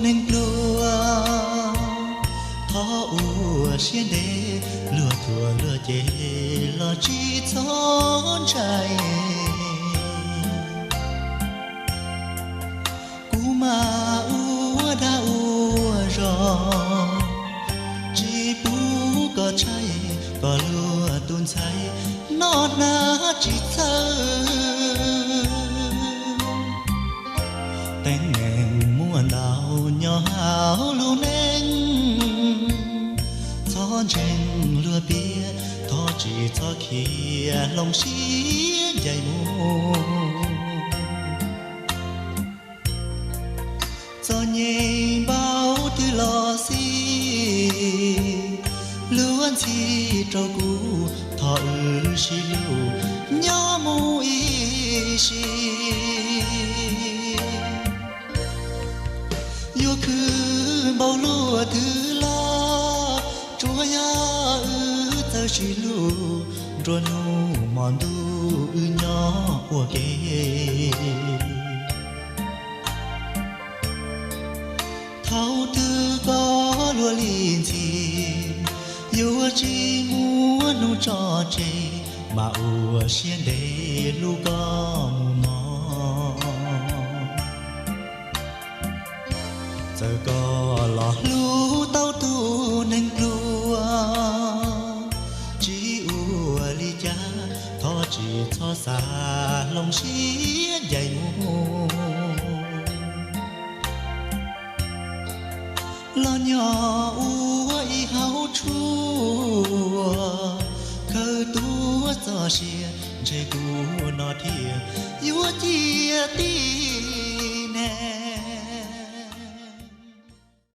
neeg pluag, thov ua siab ntev, luag thuam luag cem los tsis txhob ntshai. Kuv mam ua dag ua zog, tsis pub koj tshaib, koj luag tus ntxhais, noj hnab tsis txhawj. Teeb meem muaj ntau nyob hauv lub neej, txhob ntseeg luag piav, thov tsis txhob khiav hloov siab ncaim mus. Txom nyem npaum twg los xij, luag ntxhi rau kuv, thov wb sib hlub nyob mus ib sim. Yuav khwv npaum luaj twg los tsuav yog wb txawj sib hlub, nruab hnub hmo ntuj wb nyob ua ke. Thaum twg koj luag li ntxhi, yuav tsis muab hnub tso tseg, mas ua siab ntev hlub koj mus mog. Txawm koj los hlub tau tus neeg pluag, tsis ua li cas, thov tsis txhob xav hloov siab ncaim mus. Los nyob ua ib hauv tshuaj, khaws tuav txoj sia, ntshe kuv no thiaj yuav ciaj tib